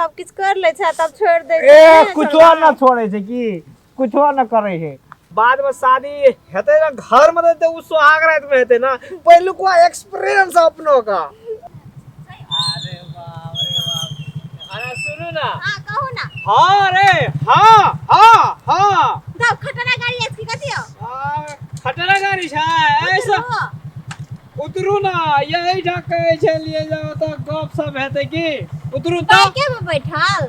सब किछु कर लै छै तब छोड़ि दै ए छै। कुछो न छोड़ै छै की, कुछो न करै छै। बाद में शादी हेतै ना घर में, तऽ उ सोहाग रात में हेतै ना, पहिलुकवा एक्सपीरियंस अपनो का। अरे बाप रे बाप, अरे सुनू ना। हाँ, कहू ना। हाँ रे, हाँ हाँ हाँ। तब खटरा गाड़ी अछि की कथी हो? खटरा गाड़ी छै ऐसा। उतरू ना, यही ठाक कहै छै लिए जाओ तऽ गप सब हेतै की। उतरू तऽ। बाइके में बैठल।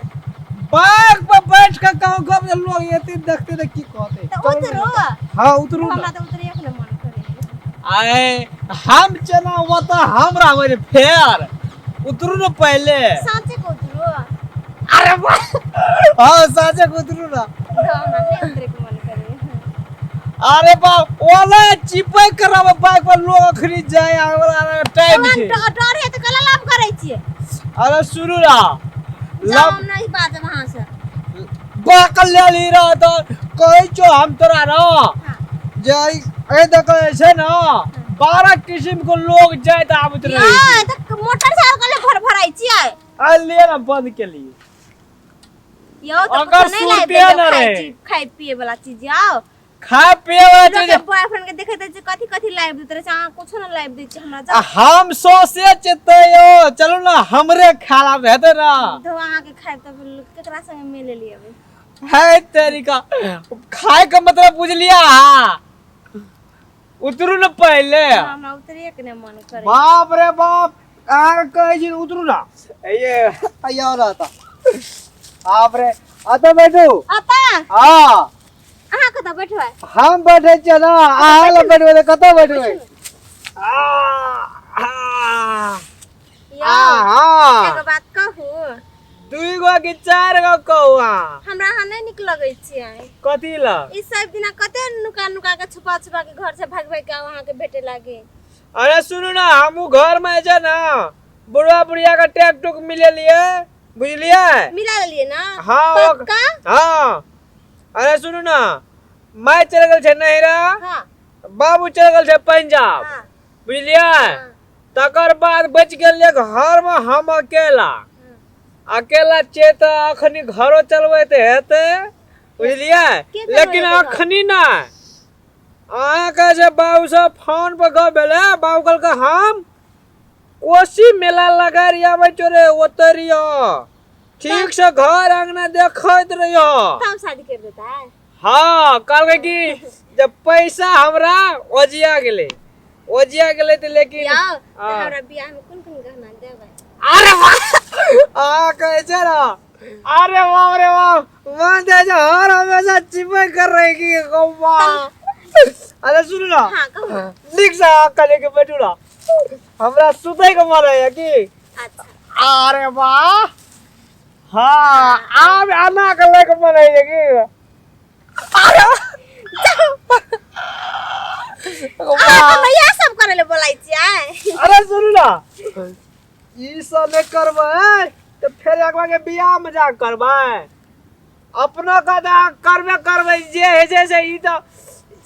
बाइक पर बैठ के कहूँ गप, लोग एते देखते तऽ की कहते। तऽ उतरू। हाँ, उतरू ना। हमरा तऽ उतरिए के मन करे। आए हम चला ओतऽ, हम रहबै रे फेर। उतरू ना पहले। साँचे के उतरू? अरे वाह, हाँ, साँचे के उतरू ना। तऽ हमरा नहि उतरे के मन करे। अरे बाप, ओला चिपक कर रहबै बाइक पर, लोग अखनी जाय आबै वाला टाइम छै। डर है तऽ कला लाभ करै छियै। अरे सुनू ना। जाउ, हम नहीं बाजब अहाँ से। बाकल लेली रह तऽ कहै छौ हम तोरा न जे एहि देखै छै ने, 12 किसिम के लोग जाइत आबैत रहै यौ, तऽ मोटरसाइकिल कले भर भराइ छियै? आ लिए ना, बंद के लिए। यौ, तऽ अगर कुछो नहि लाबि सुरते देबै न खाइ रहे। चीज, खाइ पिए वाला चीज यौ। खाय पिए वाला चीज। लोकके बॉयफ्रेंड के देखैत रहै छै, कथी कथी लाबि दैत रहै छै, अहाँ कुछो नहि लाबि दै छियै हमरा। आ जाउ। हम सोचे चेतै यौ, चलू ना, हमरे खाना हेतै ना। तो अहाँके खायब तऽ केकरा संगे मिल लेबै? है तरीका खाय के मतलब बुझलिया। अहाँ उतरू ने पहले। हमरा उतरिए के नहि मन करे। बाप रे बाप, अहाँ कहै छी उतरू ना, ये अइया रहता। बाप रे, अतऽ बैठू। अता? हाँ। अहाँ कतऽ बैठबै? हम बैठे छियै ना, अहाँ लग बैठबै तऽ कतऽ बैठबै? आ, आ, यौ, आ, हाँ। एगो बात कहू? दुई गो कि चार गो कहू अहाँ। हमरा अहाँ नहि नीक लगै छियै। कथी लग? ई सब दिना कते नुका नुका के, छुपा छुपा के घर से भागि भागि के अहाँके भेटे लागे। अरे सुनू ना, हमहूँ घर में जे ना बुढ़वा बुढ़िया के टैग टुक मिलेलियै, बुझलियै? मिला लेलियै ना? हाँ। पक्का? हाँ। अरे सुनू ना, माय चल गेल छै नैहरा। हाँ। बाबू चल गेल छै पंजाब। हाँ। बुझलियै? हाँ। तकर बाद बचि गेलियै घर में हम अकेला। अकेला छियै तऽ अखनी घरो चलबै तऽ हेतै, बुझलियै? के चलबै लेकिन हेतै घर? अखनी नहि। अहाँके जे बाबू सब फोन पर गप भेलै, बाबू कहलकै हम कोसी मेला लगा रहियै चोरे, ओतऽ रहियो, ठीक से घर अंगना देखैत रहियो। तब शादी कर देता है? हाँ, कहलकै कि जब पैसा हमरा ओजिया गेलै, ओजिया गेलै तऽ लेकिन यौ, तऽ हाँ। हमरा बियाह में कोन कोन गहना देबै? अरे वाह, आ कहै छै ना, अरे बाप रे बाप, मन जाइ छै हर हमेशा चिपक कर रहेगी गौवा। अरे सुनू ना। हाँ, कहू ना। नीक से अहाँ कहलियै कि बैठू ना, हमरा सुतै के मन होइया की। अच्छा। अरे वाह, हाँ, आब आना के लय के मन होइया की। अरे अहाँ तऽ इएह सब करै लए बोलाइ छियै। अरे सुनू ना, ई सब नहि करबै तऽ फेर अगवा के बियाह में जा करबै। अपनो के तऽ करबे करबै, जे होइ छै से।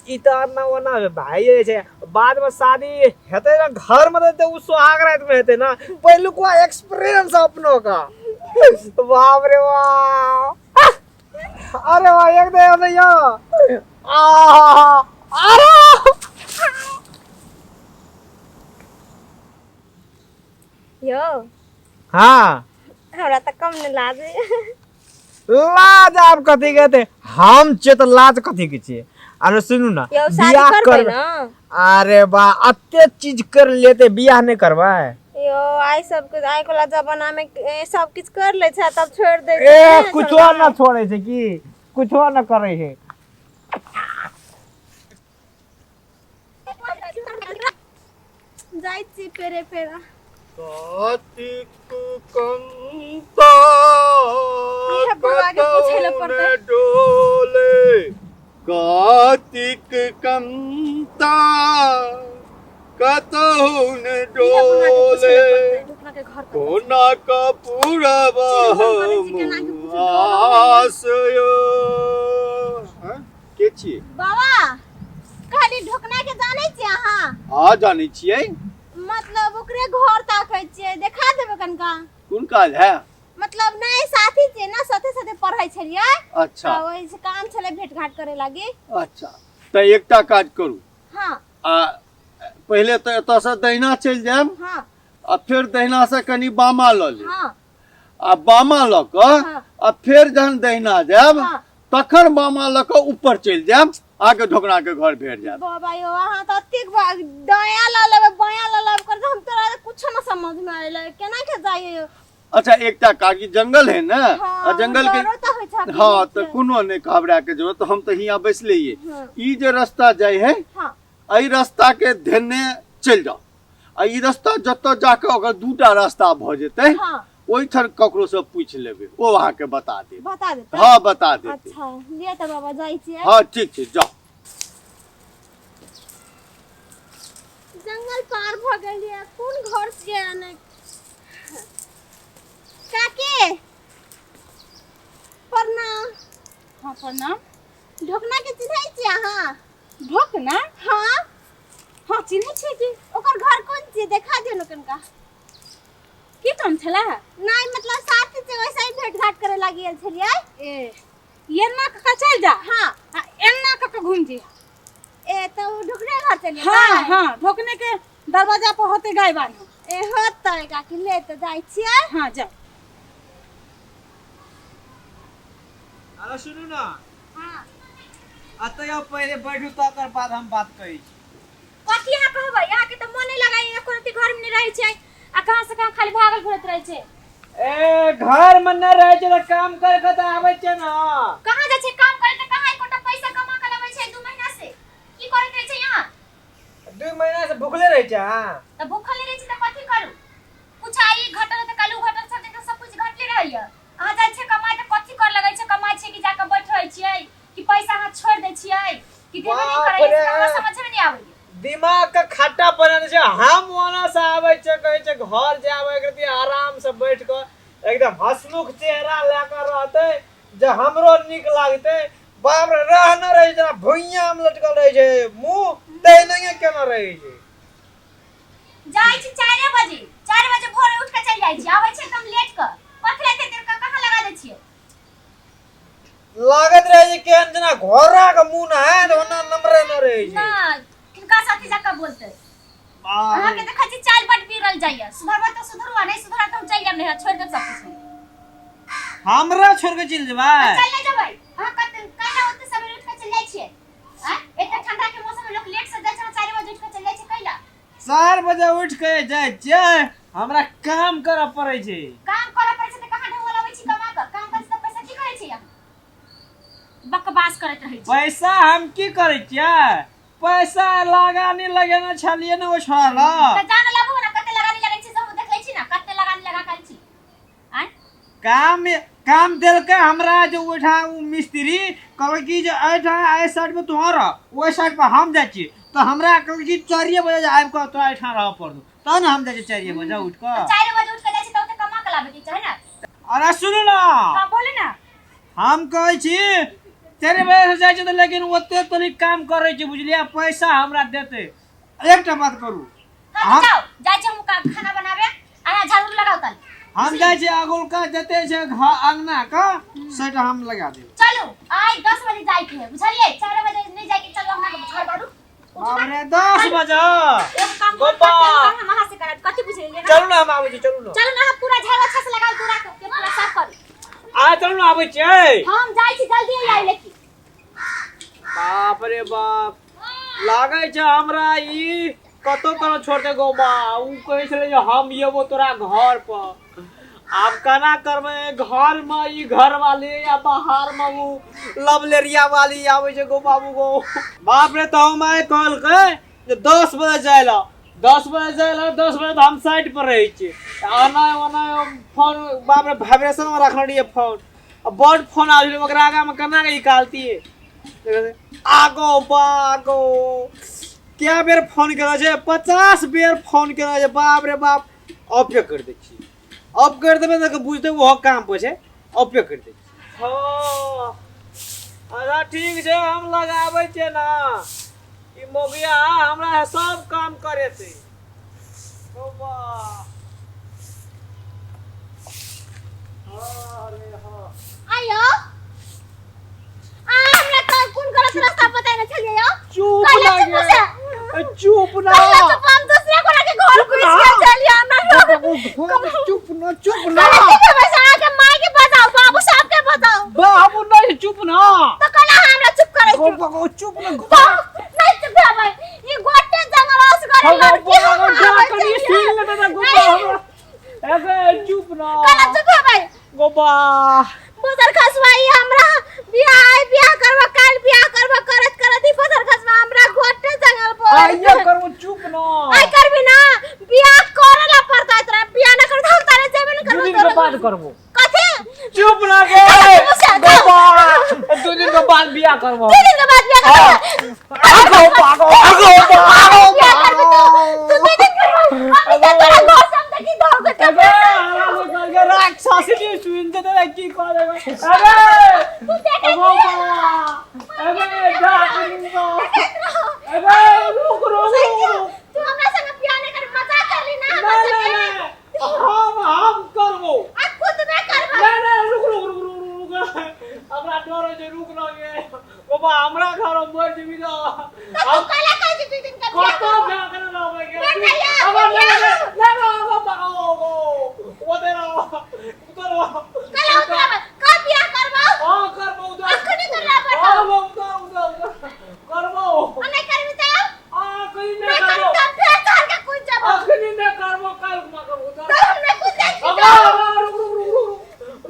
ई तऽ ना ओना भाई जे छै, बाद में शादी हेतै ना घर में, तऽ उ सोहाग रात में हेतै ना, पहिलुकवा एक्सपीरियंस अपनो का। बाप रे बाप, अरे वाह, एक दे भैया। आ अरे यौ। हाँ। हमरा तऽ कम नहि लाजे। लाज आब कथी के हेतै? हम छियै तऽ लाज कथी के छियै? अरे सुनू ना। यौ, शादी बियाह करबै करबै ना? अरे बा, अते चीज कर लेते, बियाह नहि करबै? यौ, आइ सब के आइ वाला जमाना में सब किछु कर लै छै तब छोड़ि दै छै। ए ने कुछो छोड़बै। न छोड़ै छै की, कुछो न करै छै। जाइ छी पेरे पेरा। कार्तिक कंता इहे बुढ़वा के पूछै लए कतौ पड़तै। ने डोले, कार्तिक कंता कतहु ने इहे बुढ़वा के पूछै डोले। लए पड़तै, ढुकना के घर कतऽ छै। कोना कपूरब चिन्हबो करै छी, केना के पूछबै? आस यो। हँ? के छियै? बाबा, कहली ढोकना के जानै छियै अहाँ? हँ, जानै छियै। मतलब ओकरे घर ताकै छियै, देखा देबै कनका? कोन काज है? मतलब नहीं साथी छियै ना, साथे साथे पढ़ै छलियै। अच्छा। तऽ ओहि से काम छलै भेंट घाट करे लागी। अच्छा, तऽ एकटा काज करू। हाँ। आ पहिले तऽ एतऽसँ दहिना चलि जायब। हाँ। आ फेर दहिनासँ कनि बामा लऽ लेब। हाँ। आ बामा लऽ कऽ हाँ। आ फेर जहन दहिना जायब हाँ। तखन बामा लऽ कऽ ऊपर चलि जायब, अहाँके ढोकना के घर भेट जायत। बाबा यौ, अहाँ तऽ अतेक दायाँ लऽ लेबै बायाँ लऽ लेबै करते, हम तोरा कुछो न समझ में आयल, केना के जाइए? अच्छा, एकटा काज, ई जंगल है ने? हाँ, आ जंगल के डरो तऽ होइ छै। हाँ, तऽ कोनो नहि घबरा के जरूरत, हम तऽ हियाँ बैसले हियै। हाँ। ई जे रास्ता जाइ है, हाँ। एहि रास्ता के धेने चलि जाउ, आ ई रास्ता जतऽ जाके ओकर दूटा रास्ता भऽ जेतै, हाँ। ओहिठाम ककरो से पूछि लेबै, ओ अहाँके बता देत। बता देतै? हाँ, बता देतै। अच्छा, लिअ तऽ बाबा, जाइ छियै। हाँ, ठीक छै, जाउ। जंगल पार भऽ गेलियै, कोन घर छियै? नहि काकी, प्रणाम। हाँ, प्रणाम। ढोकना के चिन्है छियै अहाँ? ढोकना? हाँ। हाँ, चिन्है छियै की। ओकर घर कोन छियै, देखा दियौ ने कनिका। की काम छला? नहीं, मतलब साथी छै, वैसे ही भेंट घाट करे लागी गेल छलियै। ए, एन्ना कऽ चलि जा। हाँ। आ एन्ना कऽ घुमि जइहा। ए, तऽ ओ ढोकने घर चलियै? हाँ हाँ, ढोकने के दरवाजा पर होते गाय बान्हल। ए, होतै काकी, ले तऽ जाइ छियै। हाँ, जाउ। अरे सुनू ना। हाँ। अतः आउ, पहिले बैठू, तकर बाद हम बात कहै छी। कथी अहाँ कहबै? अहाँके तऽ मन नहि लगाइए, एको रत्ती घरमे नहि रहै छै आ कहाँ से कहाँ खाली भागल घुरैत रहै छै। ए, घर में न रहै छै तऽ काम कर के तऽ आबै छै ना। कहाँ जाइ छै काम करे? तऽ कहाँ एकोटा पैसा कमा के लबै छै 2 महीना से? की करैत रहै छै यहाँ? 2 महीना से भुखले रहै छै अहाँ? तऽ भूखल नहि रहै छै तऽ कथी करू? कुछ आइ घटल तऽ काल्हि घटल, सब दिन तऽ सब कुछ घटले रहैया। अहाँ जाइ छै कमाइ तऽ कथी कर लगै छै? कमाइ छै कि जाके बैठ रहै छियै कि पैसा अहाँ छोड़ि दै छियै कि देबे नहि बाप करैया? रे। से तऽ हमरा समझमे नहि आबैया। दिमाग के खट्टा बनल छै। हम ओना से आबै छै, कहै छै घर जाबै एकरती आराम से बैठ के एकदम हंसमुख चेहरा लए के रहतै जे हमरो नीक लागतै। बाप रे, रह न रहै छै, भुइयां मे लटकल रहै छै, मुंह तहिनाये केना रहै छै। जाइ छी 4 बजे, 4 बजे भोरे उठ के चलि जाइ छी, आबै छी एकदम लेट के। कथी लए एते देर के कहाँ लगा दै छियै? लागत रहै छै केहन जेना घोड़ा के मुंह न है तऽ ओना नमरे न रहै छै। ना किनका साथी जाके बोलते? बाप रे। अहाँके देखै छी चाल बड बिगड़ल जाइया। सुधरबै तऽ सुधरू आ नहि सुधरब तऽ हम चलि जायब, नहि छोड़ि देब सब किछु। हमरा छोड़ के चलि जेबै? चलि नहि जेबै। अहाँ कते कैला ओते सवेरे उठि के चलि जाइ छियै? आँय, एते ठंडा के मौसम में लोग लेट से जाइ छै, अहाँ 4 बजे उठि के चलि जाइ छियै कैला? 4 बजे उठि के जाइ छियै, हमरा काम करऽ पड़ै छै। काम करऽ पड़ै छै तऽ कहाँ ढंग लबै छी कमा कऽ? काम करै छी तऽ पैसा की करै छी अहाँ? बकवास करैत रहै छी। पैसा हम की करै छियै? पैसा लगानी लगेने छलियै ने ओ छोड़ा लग। तऽ जान लाबू ने, कते लगानी लगै छै से हम देख लै छी ने, कते लगानी लगा के आयल छी। आँय, काम काम देलकै हमरा जे ओहिठाम ओ मिस्त्री कहलक कि जे एहिठाम एहि साइडमे तोहर रह, ओहि साइड पर हम जाइ छी, तऽ हमरा कहलक कि 4 बजे आबि कऽ तोरा एहिठाम रहऽ पड़तौ, तब ने हम जाइ छियै 4 बजे उठि कऽ। 4 बजे उठि कऽ जाइ छी तऽ ओते कमा कऽ लाबैके चाही ने। अरे सुनू ने। हाँ, बोलू ने। हम कहै छी 4 बजे से जाइ छी तऽ लेकिन ओते तनी काम करै छी, बुझलियै? पैसा हमरा देतै। एकटा बात करू। हाँ, जाओ, जाइ छी हम खाना बनाबे, अहाँ झाड़ू लगाउ तल। हम जाइ छी, अगुलका जते छै घर अंगना का सेटा हम लगा देब। चलू, आइ 10 बजे जाइ के है, बुझलियै? 4 बजे नहि जाइ के, चलू अंगना के झाड़ू बारू। बाप रे, 10 बजे? एगो काम गोपा। हम अहाँ से करब, कथी बुझलियै? चलू ने, हम आबै छी, चलू ने। चलू ने, अहाँ पूरा झाड़ू अच्छा से लगाउ, दूरा के पूरा साफ करू। आ चलू ने, आबै छियै। हम जाइ छी, जल्दी आइ लेकिन। बाप रे बाप, लागै छै हमरा ई कतौ कनो छोड़ते गो बा। उ कहै छलै जे हम एबो तोरा घर पर, आब केना करबै? घर में ई घर वाली या बाहर में उ लवलेरिया वाली आबै छै गो बाबू गो। बाप रे, तऽ हम आइ कहलकै जे 10 बजे जाय ला, 10 बजे जाय ला, 10 बजे तऽ हम साइड पर रहै छियै। आना ओना फोन, बाप रे, वाइब्रेशन में रखने रहियै फोन, आ बड फोन आबै छलै, ओकरा आगामे केना के निकालतियै? आगो बागो, कए बेर फोन केने छै? 50 बेर फोन केने छै। बाप रे बाप, ऑफे करि दै छियै। ऑफ करि देबै तऽ बुझतै ओहो काम पर छै। ऑफे करि दै छियै। हँ, अच्छा ठीक छै, हम लगाबै छियै ने। ई मौगिया हमरा सब काम करेतै। अरे हाँ। आयो आ हमरा तो कोन गलत रास्ता पता न छलियै यौ। चुप कहले ना चुप गे। से। ए, चुप ना। कहले चुप, हम दूसरा कोना के घर चुप घुस ना। के चलिए हमरा। चुप ना, चुप ना। कहले ठीक है, बस अहाँके माय के बताओ, बाबू साहब के बताओ। बाबू नहीं, चुप ना। तो कहला हमरा चुप करै छी। गो चुप ना। नहीं चुप हेबै, ई गोटे जंगल असगर हम लड़की हम आबै कनी छलियै। सुन लेते ना गोबा हमरा। अबे चुप ना। कहला चुप हेबै। गोबा। बोतल खसवा ई हमरा बियाह आइ बियाह करबा काल्हि बियाह करबा करत करत ई बोतल खसवा हमरा गोटे जंगल पर आइए करबो, चुप ना। आइ करबी ना बियाह करे ला पड़ता तोरा, बियाह ना कर हम तारे जेबे ना दू करबो दिन के तोरा। बाद करबो। कथी? चुप ना गे। चुप से, गोबा, 2 दिन के बाद बियाह करबो। 2 दिन के बाद बियाह करबो? आगो भागो, आगो भागो। बियाह करबी तो तू 2 दिन के बाद हम तऽ तोरा घर से हम देखी दौड़ के अबे हमरा से राक्षसनी सुन दे की करे। अबे तू देखे। गोबा, अबे डाकनी बा। अबे रुक रुक रुक। तू हमरा संग बियाह नहीं कर, मजाक करली ना ना हमरा ना संगे? ना, हम करबो। आ खुद नहीं करबो। ना ना, रुक रुक रुक रुक रुक, हमरा डर होइ छै, रुक ना गे बाबा, हमरा घर मर जेबी ना। तो तू कहला कहै छी 2 दिन के बियाह कत करबो। बियाह करे रहबै गे? ना, ना, या, अब ना बियाह। ना ना ना बाबा, ओ ओ ओते रहो, उतर रहो। कहला उतरबै कब बियाह करबो? हां करबो, उतर। अखनी करला पड़तौ। हां, उतर उतर उतर, करबो। आ नहीं करबी तऽ? आ कहीं नहीं नहीं करबी करबो। तऽ फेर तोहर के कूद जेबो। अखनी नहीं करबो, काल घुमा करबो, उतर। तो हम नहीं कूद जाइ छी। अब अब रुक रुक रुक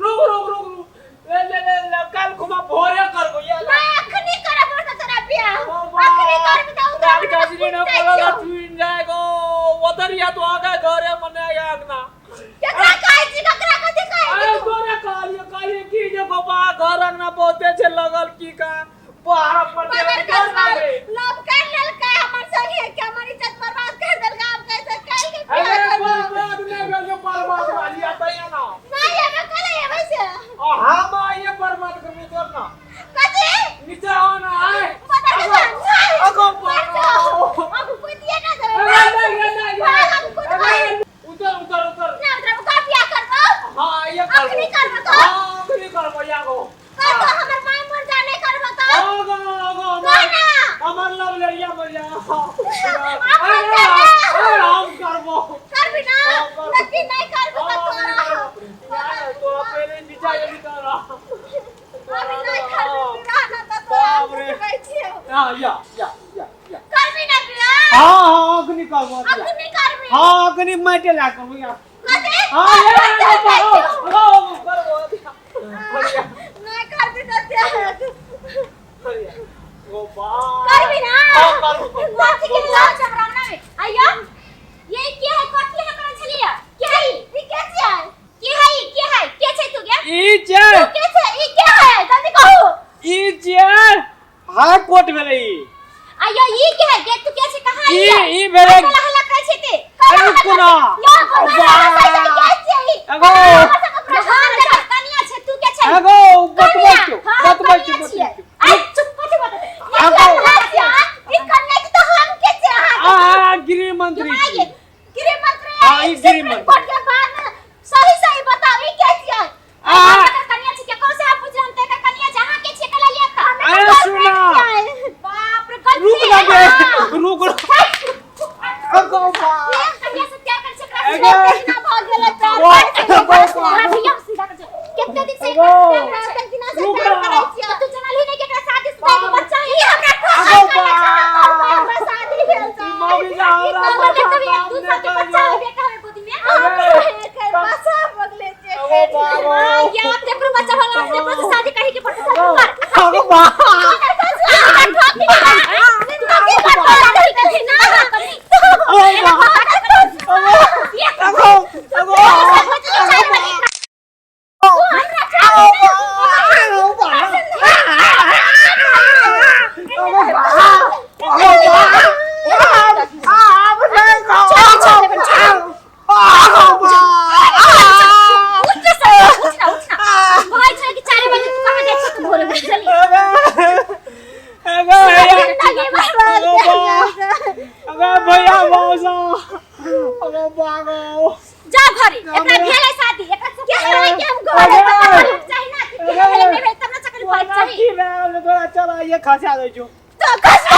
रुक रुक रुक रुक, ले ले ले ले, काल घुमा भोरे करबो या। नहीं, अखनी करे पड़तौ तोरा बियाह। अखनी करबी तऽ उतरबी तऽ राक्षसनी कूद ने जाइ बोला छियौ। छुइन जाएगो उधर या तो आ गए घरे मने आगना। केकरा कहै छी, केकरा कथी कहै अरे छी तू? तोरे कहलियो कहलियो की जे बाबा घर अंगना बहुते छै लगल की का बाहर पर मगर कसमा लव कर लेलकै हमर संगे के हमर इज्जत बर्बाद कर देलकै। आब कैसे काल्हि के अरे बियाह करबो? बर्बाद नहीं भेल जो बर्बाद वाली आता है ना। नहीं एबै, कल एबै से। आ हम आइए बर्बाद करबो तोर ना। कथी? नीचे आओ ना आए। बता के नहीं। अगो मर जाओ, अब कूदिए ना देबै। अरे नहीं नहीं। भाग, हम कूदबै। अरे उतर उतर उतर। ना उतरब, का बियाह करबो? हाँ, आइए करबो। अखनी करबो तो? हाँ, अखनी करबो यागो। कर तो हमर माय मर जा, नहीं करबो तो? आगो आगो। कह ना। हमर लव लेरिया मर जा। मर अरे जा। अरे हम करबो। करबी ना? हाँ, करबो। लेकिन नहीं करबो तो तोरा यार तोरा पहले नीचा गेली तोरा। अभी नहीं करबी बियाह ना तो तोरा हम बाप रे। कहै छियौ। हाँ, या या या या। करबी ना बियाह? हाँ हाँ, अखनी करबो। अखनी करबी? हाँ, अखनी माटे ला करबो या। कथी? हाँ या मर जा, कहै छियौ। करबो। नहीं करबी तो गोपाल करबी ना? हाँ, करबो। कथी के लाज हमरा ना में आइयो, ये के है? कथी है करै छलियै? के है? ई के छियै? के है? के है? के छै तू गे? ई जे तू के छै? ई के है, जल्दी कहू। ई जे हाई कोर्ट भेलै ई। आइयो, ई के है गे? तू के छै? कहाँ ई आइयो? ई भेलै। कला हल्ला करै छै ते? अरे रुकू ना। यो के छियै ई? एगो हम जगह कनिया छै, तू के छै? एगो बतबै छियौ। हाँ, बतबै छियौ। कनिया बतबै छियै। छियौ। आइ चुप, कथी बतबै? एगो ई कन्या के तो हम के छियै अहाँ? आ गृह मंत्री आइए। गृह मंत्री? हाँ, ई गृह सुप्रीम मंत्री। कोर्ट के बाद सही सही बताओ, ई के छियै? आ कनिया छै, केकरो से आप पूछ, हम त एकर कनिया छै। अहाँ के छियै? कला लिया का? अरे सुना। बाप रे, गलती। रुक ना गे, रुक रुक, अगो बा। कनिया से प्यार करै छै एकरा से? एगो ना भऽ गेलै प्यार। वाह, हाँ भैया, हम सीधा करै छै। कते दिन से एगो। एकरा से प्यार करै छै? दिना से रुक प्यार ना। करै छियै। तू जानल ही नहीं कि एकरा शादी शुदा एगो बच्चा है। ई हमरा अगो ठोकर बा। हमरा शादी भेल छै। ई मम्मी जा हमरा हमर माथा बेटा भी एक काम दू नहि साल के बच्चा करियौ। है, बेटा है गोदी में। एकर बच्चा बगले छै। अगो बा। हाँ, ये आप देखो, बच्चा होला, आप देखो से शादी कहीं के पड़ता है कर। अगो बा। अगो बा। अगो अगो अगो बा। अगो बा। अगो बा। आब नहि खाउ। अगो बा। भाई छै कि 4 बजे तू कहाँ जाइ छै? तू भोरे भोरे चली। अरे। के खसा दै छौ। तो खसवा